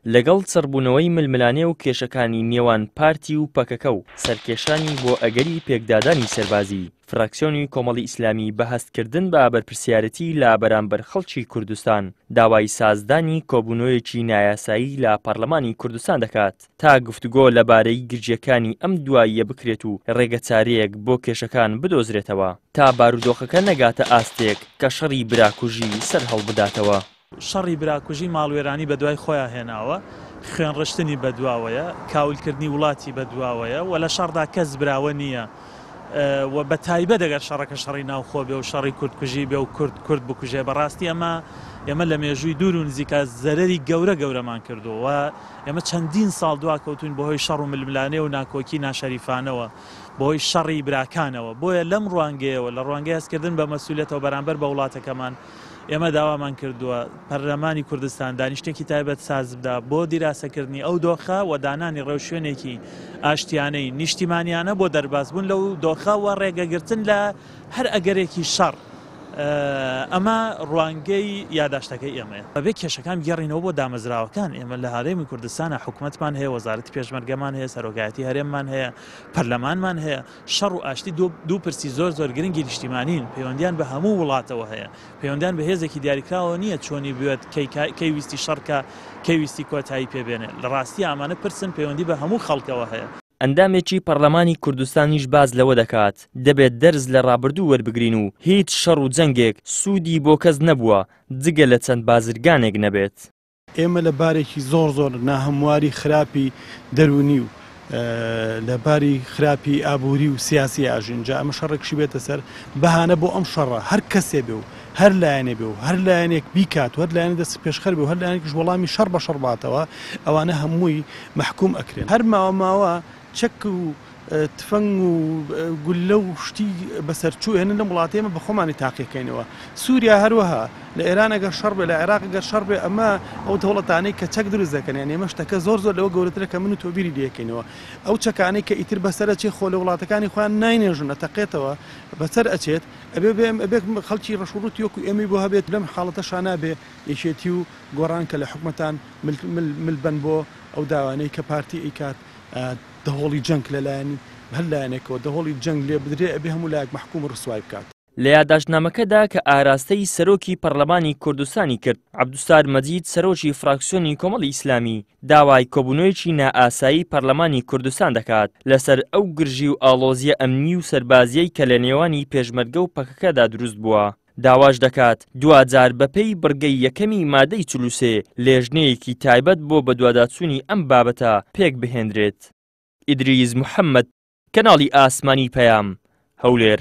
لەگەڵ چڕبوونەوەی ململانێ و کێشەکانی نێوان پارتی و پەکەکە و سەرکێشانی بۆ ئەگەری پێکدادانی سەربازی، فراکسیۆنی کۆمەڵی ئیسلامی بە هەستکردن بە بەرپرسیارێتی لە بەرامبەر خەڵکی کوردستان، داوای سازدانی کۆبوونەوەیەکی نایاسایی لە پەڕلەمانی کوردستان دەکات تا گفتوگۆ لەبارەی گرژییەکانی ئەم دواییە بکرێت و ڕێگەچارەیەک بۆ کێشەکان بدۆزرێتەوە تا بارودۆخەکە نەگاتە ئاستێک کە شەڕی براکوژی سەرهەڵبداتەوە. شەڕی براکوژی ماڵوێرانی بەدوای خۆیا هێناوە، خوێنڕشتنی بەدواوەیە، کاولکردنی وڵاتی بەدواوەیە و لە شەڕدا کەس براوە نییە و بە تایبەت ئەگەر شەڕەکە شەڕی ناوخۆ بێ و شەڕی کوردکوژی بێ و کورد کورد بکوژێ بەڕاستی ئەمە ئێمە لە مێژووی دوور و نزیکا زەرەری گەورە گەورەمان کردووە و ئێمە چەندین ساڵ دواکەوتووین بەهۆی شەڕ و ململانێ و ناکۆکی ناشەریفانەوە بەهۆی شەڕی براکانەوە بۆیە لەم ڕوانگەیەوە لە ڕوانگەی هەستکردن بە مەسئولیەتەوە بەرامبەر بە وڵاتەکەمان ئێمە داوامان کردووە پەرلەمانی کوردستان دانیشتێکی تایبەت سازبدا بۆ دیراسەکردنی ئەو دۆخە و دانانی ڕێوشوێنێکی ئاشتیانەی نیشتیمانیانە بۆ دەربازبوون لەو دۆخە و ڕێگەگرتن لە هەر ئەگەرێکی شەڕ. ئەمە ڕوانگەی یاداشتەکەی ئێمەیە. بەبێ کێشەکان بگێڕینەوە بۆ دامەزراوەکان، ئێمە لە هەرێمی کوردستانا حکومەتمان هەیە، وەزارەتی پێشمەرگەمان هەیە، سەرۆکایەتی هەرێممان هەیە، پەرلەمانمان هەیە، شەڕ و ئاشتی دوو پرسی زۆر زۆر گرنگی نیشتیمانین، پەیوەندیان بە هەموو وڵاتەوە هەیە، پەیوەندیان بە هێزێکی دیاریکراوەوە نییە چۆنی بوێت، کەی ویستی شەڕ کا، کەی ویستی کۆتایی پێ بێنێ. لە ڕاستیا ئەمانە پرسن پەیوەندی بە هەموو خەڵکەوە هەیە. ئەندامێکی پەڕلەمانی کوردستانیش باس لەوە دەکات، دەبێت دەرس لە ڕابردوو وەربگرین و هیچ شەڕ و جەنگێک سوودی بۆ کەس نەبووە جگە لە چەند بازرگانێک نەبێت. ئێمە لە بارێکی زۆر زۆر ناهەمواری خراپی دەروونی و لە باری خراپی ئابووری و سیاسی ئاژین، جا ئەمە شەڕێکشی بێتە سەر بەهانە بۆ ئەم شەڕە هەر کەسێ بێ و هەر لایەنێ بێ و هەر لایەنێک بیکات و هەر لایەنێک دەست پێشخەر بێ و هەر لایەنێکیش وەڵامی شەڕ بە شەڕ باتەوە ئەوانە هەمووی مەحکوم ئەکرێن. هەر ماوە ماوە چەک و تفەنگ و گوللە و شتی بەسەرچوو ئێنن لەم وڵاتەی ئێمە بەخۆمانی تاقیەکەینەوە. سووریا هەروەها، لە ئێران ئەگەر شەڕ بێ، لە عێراق ئەگەر شەڕ بێ، ئەمە ئەو دەوڵەتانەی کە چەک دروست دەکەن، یانی ئێمە شتەکە زۆر زۆر لەوە گەورەترە کە من و تۆ بیری لێکەینەوە. ئەو چەکانەی کە ئیتر بەسەر ئەچێ خۆ لە وڵاتەکانی خۆیان ناینێژن ئەتەقێتەوە بەسەر ئەچێت، ئەبێ بێ ئەبێ خەڵکی ڕەش و ڕووتی وەکو ئێمەی بۆ هەبێت، لەم حاڵەتەشا نابێ یەکێتی و گۆڕان کە لە حکومەتان مل مل مل بەن بۆ ئەو داوانەی کە پارتی ئەیکات. دەهۆڵی جەنگ لە لایەنی هەر لایەنێکەوە دەهۆڵی جەنگ لێ بدرێ ئەبێ هەموو لایەک مەحکوم و ڕسوای بکات. لە یاداشتنامەکەدا کە ئاراستەی سەرۆکی پەڕلەمانی کوردستانی کرد، عەبدولستار مەجید سەرۆکی فراکسیۆنی کۆمەڵی ئیسلامی داوای کۆبوونەوەیەکی نائاسایی پەڕلەمانی کوردستان دەکات لەسەر ئەو گرژی و ئاڵۆزییە ئەمنی و سەربازییەی کە لە نێوانی پێشمەرگە و پەکەکەدا دروست بووە. داواش دەکات دواجار بەپێی بڕگەی یەکەمی مادەی 43 لێژنەیەکی تایبەت بۆ بەدواداچوونی ئەم بابەتە پێکبهێنرێت. ئیدریس محەمەد، کەناڵی ئاسمانی پەیام، هەولێر.